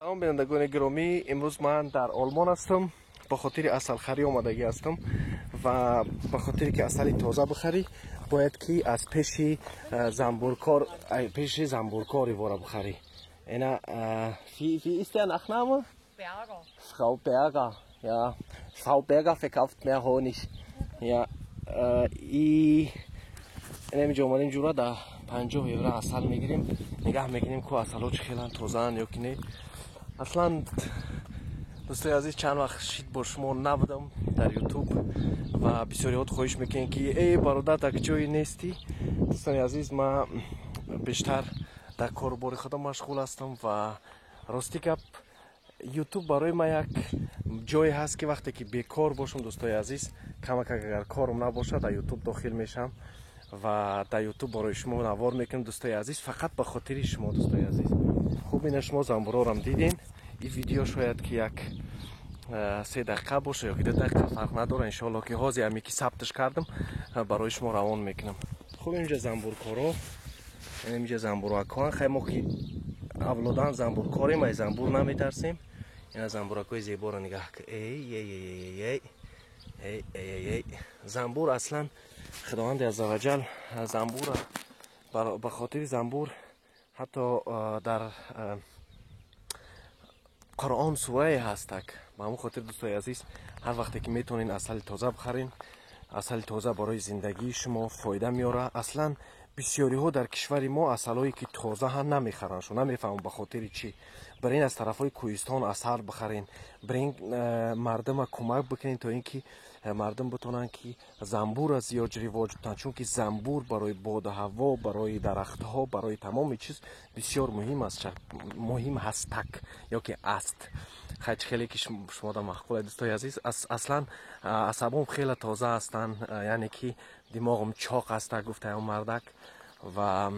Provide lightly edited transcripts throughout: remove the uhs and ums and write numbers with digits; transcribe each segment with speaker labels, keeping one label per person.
Speaker 1: Салом, бинандагони гиромӣ. Имрӯз ман дар Олмон ҳастам, ба хотири асалхарӣ омадагӣ ҳастам ва ба хотире ки асали тоза бихарӣ, бояд ки аз пеши занбуркор, пеши занбуркор ивора бихарӣ. Ина, wie ist der Nachname?
Speaker 2: Berger.
Speaker 1: Frau Berger, ja. Frau Berger verkauft mehr Honig. Ja, и инамиҷо омадем, ҷура, да 50 евро асал мегирем. Нигаҳ мекунем, ку асалҳо чӣ хелан, тозаанд ё ки не. Аслан, дӯстои азиз, чанд вақт шид бо шумо набудам дар Ютуб ва бисёриҳот хоҳиш мекунем, ки эй бародар, дар ҷое нестӣ. Дӯстони азиз, ман бештар дар корубори худам машғул ҳастам ва рости гап, Ютуб барои ман як ҷое ҳаст, ки вақте ки бекор бошам, дӯстои азиз, камакак агар корум набошад, дар Ютуб дохил мешавам ва дар Ютуб барои шумо навор мекунам, дӯстои азиз, фақат ба хотири шумо, дӯстои азиз. Хуб, ина шумо занбурорам дидин. Ин видео шояд ки як 3 дақиқа боша ё ки 2 дақиқа, фарқ надора. Иншоалло, ки ҳозир ҳаме ки сабтш кардам, барои шумо равон мекунам. Хуб, инҷа занбуркоро, инҷа занбуракҳоан. Хай, мо ки авлодан занбуркорем, ай занбур наметарсем. Ина занбуракҳои зеборо нигаҳ. Эй, эй, эй, эй, эй, эй, занбур. Аслан Худованди аззаваҷал занбура, ба хотири занбур ҳатто дар Қуръон сурае ҳастак. Ба ҳамон хотир, дӯстои азиз, ҳар вақте ки метавонед, асали тоза бихарен. Асали тоза барои зиндагии шумо фоида меорад. Аслан бисёриҳо дар кишвари мо асалҳое ки тозаҳан намехаранд. Шу намефаҳмам, ба хотири чӣ. Бирин, аз тарафҳои кӯҳистон асал бихарен, бирин, мардума кӯмак бикунен, то ин ки мардум битонанд, ки занбура зиёд ривоҷ битонанд, чунки занбур барои боду ҳаво, барои дарахтҳо, барои тамоми чиз бисёр муҳим аст, муҳим ҳастак ё ки аст. Хай, чӣ хеле ки шумода маъқул, дӯстои азиз. Аслан асабом хеле тоза ҳастанд, яъне ки димоғам чоқ ҳаста, гуфтаи он мардак. Ва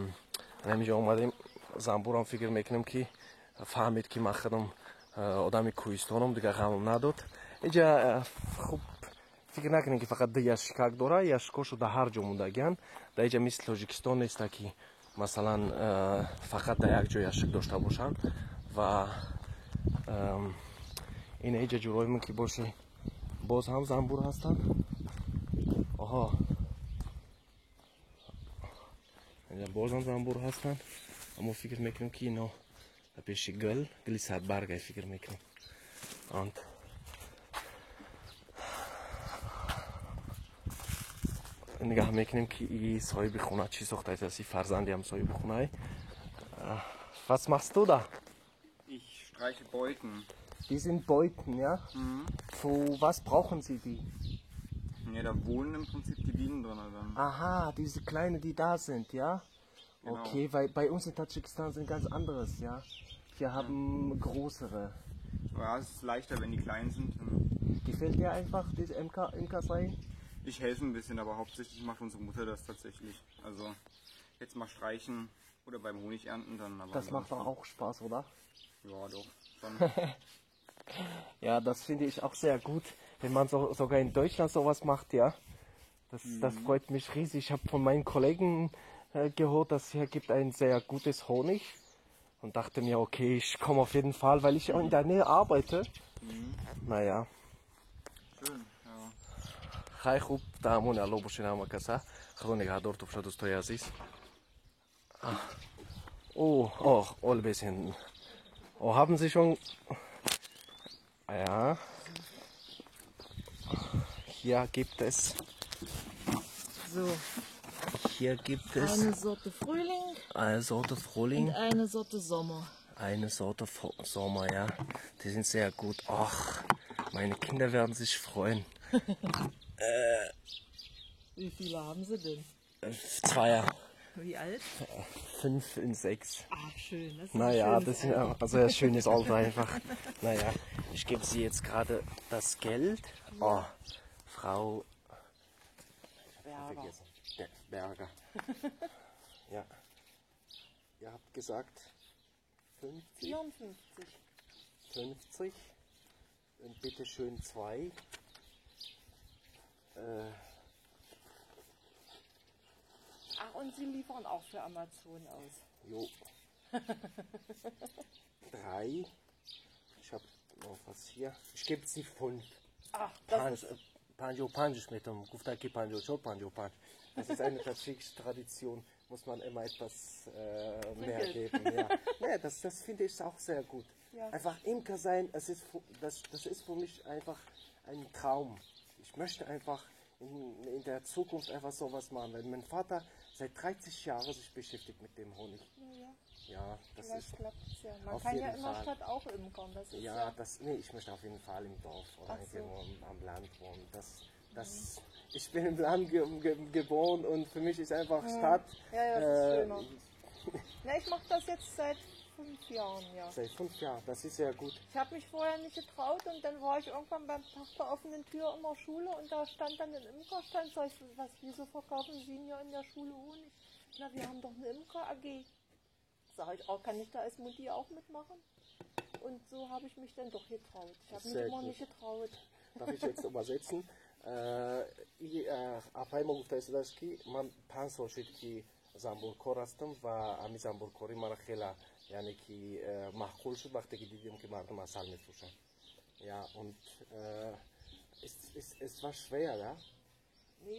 Speaker 1: ҳаминҷо омадем. Занбурам фикр мекунам, ки фаҳмид, ки ман худам одами кӯҳистонам, дигар ғамам надод. Инҷа хуб, фикр накунем, ки фақат ду ящикак дора. Ящикошо дар ҳар ҷо мондагианд. Дар инҷа мисли Тоҷикистон неста, ки масалан фақат дар як ҷо ящик дошта бошанд. Ва ина инҷа ҷуроимон ки боши, боз ҳам занбур ҳастанд. Оҳо, инҷа бозам занбур ҳастанд. Аммо фикр мекунем, ки ино пеши гул, гули садбаргай, фикр мекунем. Ант нигаҳ мекунем, ки и соҳиби хона чӣ сохтааст. И фарзанди ҳам соҳиби хонаи. Was machst du da?
Speaker 3: Ich streiche Beuten.
Speaker 1: Die sind Beuten, ja?
Speaker 3: Mhm.
Speaker 1: Für was brauchen Sie die?
Speaker 3: Ja, da wohnen im Prinzip die Bienen drin dann.
Speaker 1: Aha, diese kleinen, die da sind, ja?
Speaker 3: Genau.
Speaker 1: Okay, weil bei uns in Tadschikistan sind ganz anderes, ja? Wir haben größere.
Speaker 3: Ja, es ist leichter, wenn die klein sind.
Speaker 1: Gefällt dir einfach diese MK, Imkerei?
Speaker 3: Ich helfe ein bisschen, aber hauptsächlich macht unsere Mutter das tatsächlich. Also jetzt mal streichen oder beim Honig ernten dann. Aber
Speaker 1: Das macht doch auch Spaß, oder?
Speaker 3: Ja, doch. Schon.
Speaker 1: Ja, das finde ich auch sehr gut, wenn man so, sogar in Deutschland sowas macht, ja. Das freut mich riesig. Ich habe von meinen Kollegen gehört, dass hier gibt ein sehr gutes Honig und dachte mir, okay, ich komme auf jeden Fall, weil ich auch in der Nähe arbeite. Naja.
Speaker 3: Schön, ja.
Speaker 1: Хай, хуб, дар амони Аллоҳ бошед, ҳама каса. Худо нигаҳдортон бошад, дӯстои азиз. О, ох, all bisschen. Oh, haben Sie schon? Ja. Hier gibt es.
Speaker 2: So,
Speaker 1: Hier gibt es
Speaker 2: eine Sorte Frühling
Speaker 1: eine Sorte Frühling,
Speaker 2: und eine Sorte Sommer.
Speaker 1: Eine Sorte Sommer, ja. Die sind sehr gut. Ach, meine Kinder werden sich freuen.
Speaker 2: Wie viele haben Sie denn?
Speaker 1: Zweier.
Speaker 2: Wie alt?
Speaker 1: 5 und 6.
Speaker 2: Ach, schön. Das ist ein
Speaker 1: Naja,
Speaker 2: schönes
Speaker 1: das ist
Speaker 2: Alter.
Speaker 1: also ein schönes Alter einfach. Naja, ich gebe Sie jetzt gerade das Geld. Oh, Frau
Speaker 2: Berger.
Speaker 1: Vergessen. Berger. Ja. Ihr habt gesagt 50,
Speaker 2: 54.
Speaker 1: 50 und bitte schön zwei.
Speaker 2: Ach, und Sie liefern auch für Amazon aus.
Speaker 1: Jo. Drei. Was hier? Ich gebe sie 5.
Speaker 2: Ach, das ist
Speaker 1: 55 метом. Гуфта ки 54, 55. Das ist eine tadschikische Tradition, muss man immer etwas mehr geben. Ja. Nee, das finde ich auch sehr gut.
Speaker 2: Ja.
Speaker 1: Einfach Imker sein, das ist für mich einfach ein Traum. Ich möchte einfach in der Zukunft einfach sowas machen, weil mein Vater seit 30 Jahren sich beschäftigt mit dem Honig.
Speaker 2: Ja,
Speaker 1: Ja, das
Speaker 2: vielleicht
Speaker 1: ist
Speaker 2: klappt's ja. Man
Speaker 1: auf
Speaker 2: kann ja
Speaker 1: jeden
Speaker 2: in der
Speaker 1: Fall.
Speaker 2: Stadt auch imkern. Das ist
Speaker 1: Ja,
Speaker 2: ja,
Speaker 1: das, nee, ich möchte auf jeden Fall im Dorf oder
Speaker 2: Ach so.
Speaker 1: irgendwo am Land wohnen. Ich bin im Land geboren und für mich ist einfach Stadt.
Speaker 2: Ja, ja, das ist schöner. Na, ich mache das jetzt seit 5 Jahren, ja.
Speaker 1: Seit 5 Jahren, das ist sehr gut.
Speaker 2: Ich habe mich vorher nicht getraut und dann war ich irgendwann beim Tag der offenen Tür in der Schule und da stand dann ein Imkerstand. Sag ich, was, wieso verkaufen Sie denn hier in der Schule Honig? Na, wir haben doch eine Imker-AG. Sag ich, oh, kann ich da als Mutti auch mitmachen? Und so habe ich mich dann doch getraut. Ich habe mich
Speaker 1: Sehr
Speaker 2: immer
Speaker 1: gut.
Speaker 2: nicht getraut.
Speaker 1: Darf ich jetzt übersetzen? Апаймо гуфта истодааст, ки ман 5 сол шуд, ки занбуркор ҳастам ва ҳамин занбуркорӣ мара хела, яъне ки маъқул шуд, вақте ки дидем, ки мардум асал мефурӯшанд. Ja, und es war schwer, ja?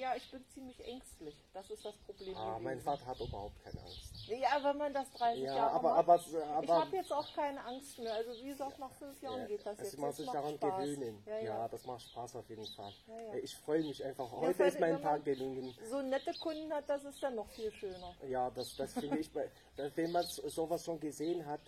Speaker 2: Ja, ich bin ziemlich ängstlich. Das ist das Problem
Speaker 1: Ah, mein
Speaker 2: gewesen.
Speaker 1: Vater hat überhaupt keine Angst.
Speaker 2: Ja, wenn man das 30
Speaker 1: Ja,
Speaker 2: Jahre
Speaker 1: aber,
Speaker 2: macht.
Speaker 1: aber,
Speaker 2: Ich habe jetzt auch keine Angst mehr. Also wie gesagt, nach 5 Jahren
Speaker 1: Ja,
Speaker 2: geht das
Speaker 1: also
Speaker 2: jetzt.
Speaker 1: man
Speaker 2: Das
Speaker 1: sich
Speaker 2: macht
Speaker 1: daran
Speaker 2: Spaß.
Speaker 1: gewöhnen.
Speaker 2: Ja, ja.
Speaker 1: Das macht Spaß auf jeden Fall.
Speaker 2: Ja, ja.
Speaker 1: Ich freue mich einfach. Heute
Speaker 2: vor
Speaker 1: ist
Speaker 2: allem,
Speaker 1: mein
Speaker 2: wenn man
Speaker 1: Tag gelungen.
Speaker 2: so nette Kunden hat, das ist dann noch viel schöner.
Speaker 1: Ja, das finde ich, wenn man sowas schon gesehen hat,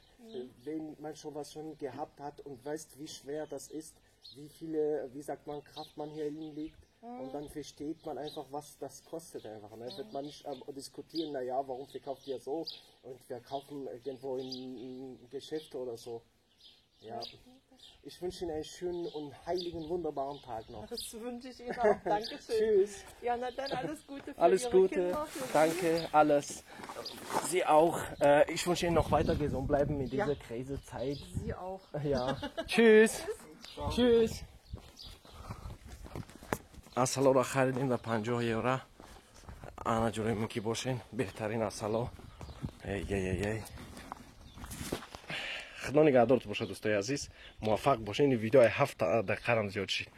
Speaker 1: wenn man schon was schon gehabt hat und weiß, wie schwer das ist, wie viele, wie sagt man, Kraft man hier hinlegt. Und dann versteht man einfach, was das kostet einfach. Ne? Wird man nicht diskutieren, naja, warum verkauft ihr so und wir kaufen irgendwo im Geschäft oder so. Ja. Ich wünsche Ihnen einen schönen und heiligen, wunderbaren Tag noch.
Speaker 2: Das wünsche ich Ihnen auch. Dankeschön.
Speaker 1: Tschüss.
Speaker 2: Ja, na dann alles Gute für
Speaker 1: Alles
Speaker 2: Ihre
Speaker 1: Gute.
Speaker 2: Kinder, für Sie.
Speaker 1: Danke, alles. Sie auch. Ich wünsche Ihnen noch weiter gesund bleiben in dieser
Speaker 2: Ja.
Speaker 1: Krisezeit.
Speaker 2: Sie auch.
Speaker 1: Ja. Tschüss. Tschüss. Асалоро харидем дар 50 евро. Ана ҷӯремон ки бошен, беҳтарин асало. Эй, эй, эй, эй. Худо нигаҳдорт бошад, дӯстои азиз, муваффақ бошед. Ин видеои 7 дақиқарам зиёд шид.